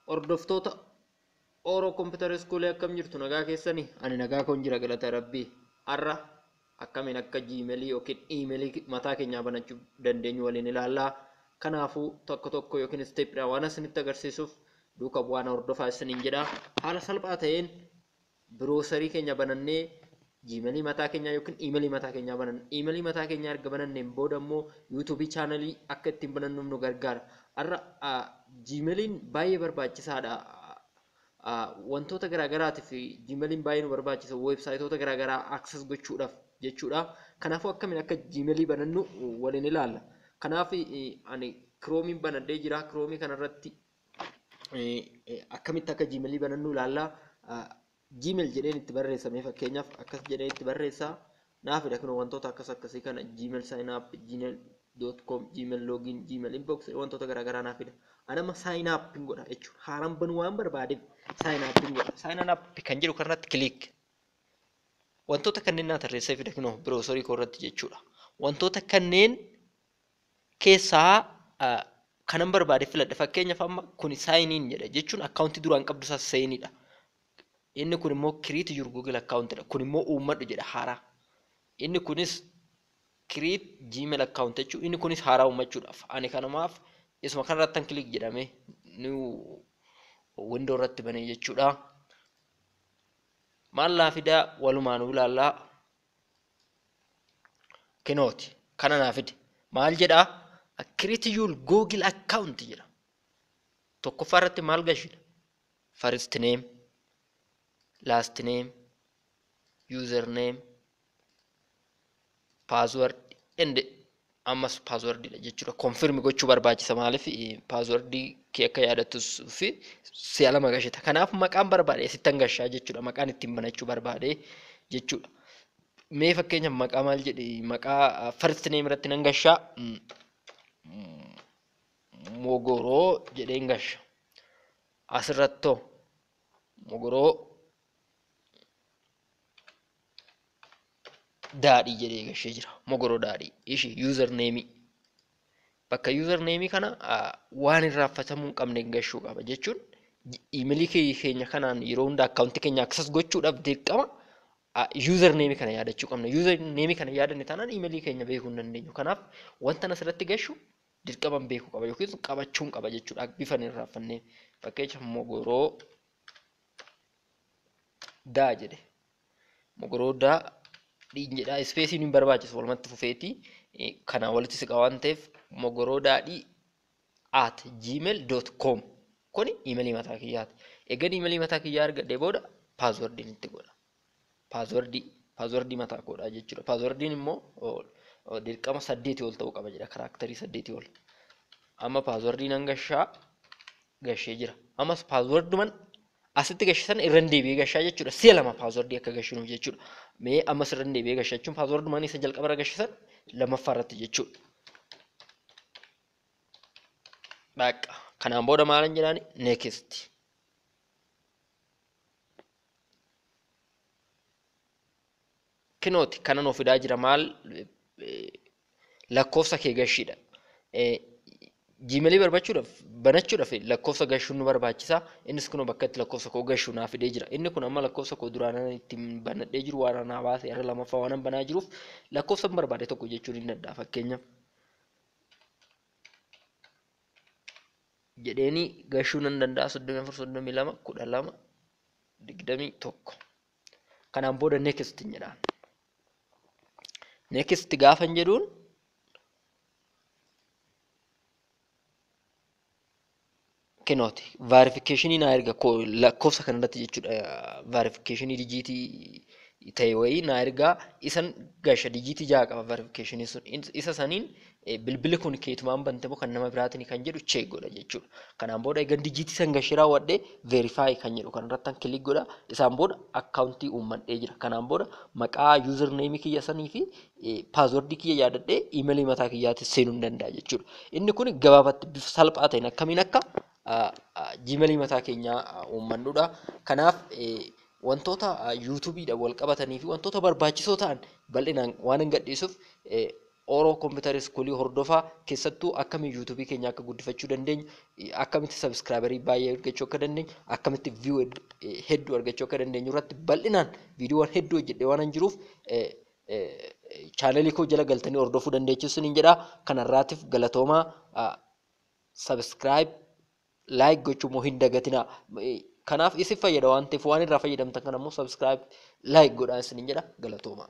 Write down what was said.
Hordoftoota Oro Computer School akkam jirtu? Nagaa keessanii? Ani nagaa koon jira, galata Rabbii. Har'a akkamiin akka Gmailii yookiin iimeelii mataa keenyaa banachuu dandeenyu waliin ilaallaa. Kanaafuu tokko tokko yookiin stepiidhaan waan isinitti agarsiisuuf duuka bu'aan hordofaa isiniin jedha. Haala salphaa ta'een browserii keenya banannee Gmailii mataa keenyaa yookiin iimeelii mataa keenyaa bananna. Iimeelii mataa keenyaa erga bananneen booda immoo YouTubeii channelii akka ittiin banannuuf nu gargaara. Har'a Gmailiin baay'ee barbaachisaadha. Wantoota garaagaraatiif Gmailiin baay'ee nu barbaachisa. Weebsaayitoota garaagaraa access gochuudhaaf jechuudha. Kanaafuu akkamiin akka Gmailii banannu waliin ilaalla. Kanaaf ani Chromeiin banadhee jira. Chromeii kanarratti akkamitti akka Gmailii banannu ilaalla. Gmail jedheen itti barreessamee, fakkeenyaaf akkas jedheen itti barreessaa, naafidha. Kun wantoota akkas akkasii kana, Gmail sign up, gmail.com, Gmail login, Gmail inbox, wantoota garaagaraa naafidha. Ani amma sign up hin godha jechuudha. Haaraan banuu waan barbaadeef sign up hin godha. Sign up kan jedhu kanarratti click. Wantoota kanneen naa tarreessee fida kunoo browserii koo irratti jechuudha. Wantoota kanneen keessaa kanan barbaade filadha. Fakkeenyaaf amma kun sign in jedha, jechuun akkaawuntii duraan qabdu isaa seenidha. Inni kun immoo create your Google account dha. Kun immoo uummadhu jedha haaraa. Inni kunis create Gmail account jechuun inni kunis haaraa uummachuudhaaf. Ani kanumaaf isuma kanarratti kan click jedhame new window irratti banee jechuudha. Maal naa fidaa? Walumaanuu ilaallaa. Kinooti kana naa fide. Maal jedhaa? Create your Google account jedha. Tokkoffaa irratti maal gashina? First name, last name, user name, password and ammas passwordidha jechuudha. Confirm gochuu barbaachisa, maaliif passwordii kee akka yaadattus fi si'a lama gashita. Kanaaf maqaan barbaade asittan gashaa jechuudha. Maqaan ittiin banachuu barbaade jechuudha. Mee fakkeenyaaf maqaa maal jedhi, maqaa first name irratti nan gashaa, Mogoroo jedheen gasha. Asirrattoo Mogoroo Daadhii jedhee gashee jira. Mogoroo Daadhii. Ishi user name, bakka user name kana waan irraanfatamuu hin qabne gashuu qaba, jechuun iimeelii keenya kanaan yeroo hunda akkaawuntii keenya access gochuudhaaf dirqama user name kana yaadachuu qabna. User name kana yaadanne taanaan iimeelii keenya beekuu hin dandeenyu. Kanaaf wanta asirratti gashu dirqama beekuu qaba yookiin qabachuun qaba jechuudha bifa hin irraanfanneen. Fakkeenya Mogoroo Daa jedhe. Mogoroo Daa dhiin jedhaa, spaceiin hin barbaachisu, walumatti fufeeti kanaan walitti siqa waan ta'eef, mogorodaadhii@gmail.com kuni iimeelii mataa kiyyaati. Egaa iimeelii mataa kiyyaa argadhee booda passwordiin itti godha. Passwordii mataa koodhaa jechuudha. Passwordiin immoo dirqama 8 ol ta'uu qaba jedha, characterii 8 ol. Amma passwordii nan gashaa, gashee jira. Ammas passworduman asitti gashisan irra deebi'ee gashaa jechuudha. Si'a lama passwordii akka gashinuuf jechuudha. Mee ammas irra deebi'ee gashaa jechuun passworduman isa jalqaba irra gashisan lammaffaa irratti jechuudha. Baqa kanaan booda maalan jedhaani? Next. Kinooti kanan of fidaa jira, maal, lakkoofsa kee gashiidha. Gmailii barbachuudhaaf, banachuudhaaf lakkoofsa gashuun nu barbaachisa. Innis kun bakka itti lakkoofsa koo gashuu naa fidee jira. Inni kun amma lakkoofsa koo duraan ittiin banadhee jiru waan naa baase, irra lammaffaa waan banaa jiruuf lakkoofsa barbaade tokko jechuun hin danda'a. Fakkeenyaaf jedheeni gashuu nan danda'a, 34 32 12 21. Kanaan booda next jedhaan. Next gaafan jedhuun kinooti verificationii naa erga lakkoofsa kanarratti jechuudha. Verificationii digitii ta'e wayii naa ergaa, isan gasha. Digitii 6 qaba verificationii sun. Isa saniin bilbilli kun keetumaan bante moo kan nama biraatiin kan jedhu check godha jechuudha. Kanaan booda egaa digitii san gashee raawwadhee verify kan jedhu kanarratti click godha. Isaan booda akkaawuntii uummadhee jira. Kanaan booda maqaa user nameii kiyya sanii fi passwordii kiyya yaadadhee iimeelii mataa kiyyaatti seenuu hin danda'a jechuudha. Inni kun gabaabatti bifa salphaa ta'een akkamiin akka Gmailii mataa keenyaa uummannudha. Kanaaf wantoota YouTubeiidhaan wal qabatanii fi wantoota barbaachisoo ta'an bal'inaan waan hin gadhiisuuf Oro Computer School hordofaa. Keessattuu akkamii YouTubeii keenya akka guddifachuu dandeenyu, akkamitti subscriberii baay'ee argachuu akka dandeenyu, akkamitti view hedduu argachuu akka dandeenyu irratti bal'inaan viidiyoowwan hedduu hojjedhee waan jiruuf, channelii koo jala galtanii hordofuu dandeechu isiniin jedha. Kanarraatiif galatoomaa. Subscribe, like gochuu immoo hin dagatinaa. Kanaaf isin fayyada waan ta'eef, waan irraa fayyadamtan kana immoo subscribe, like godhaa isiniin jedha. Galatoomaa.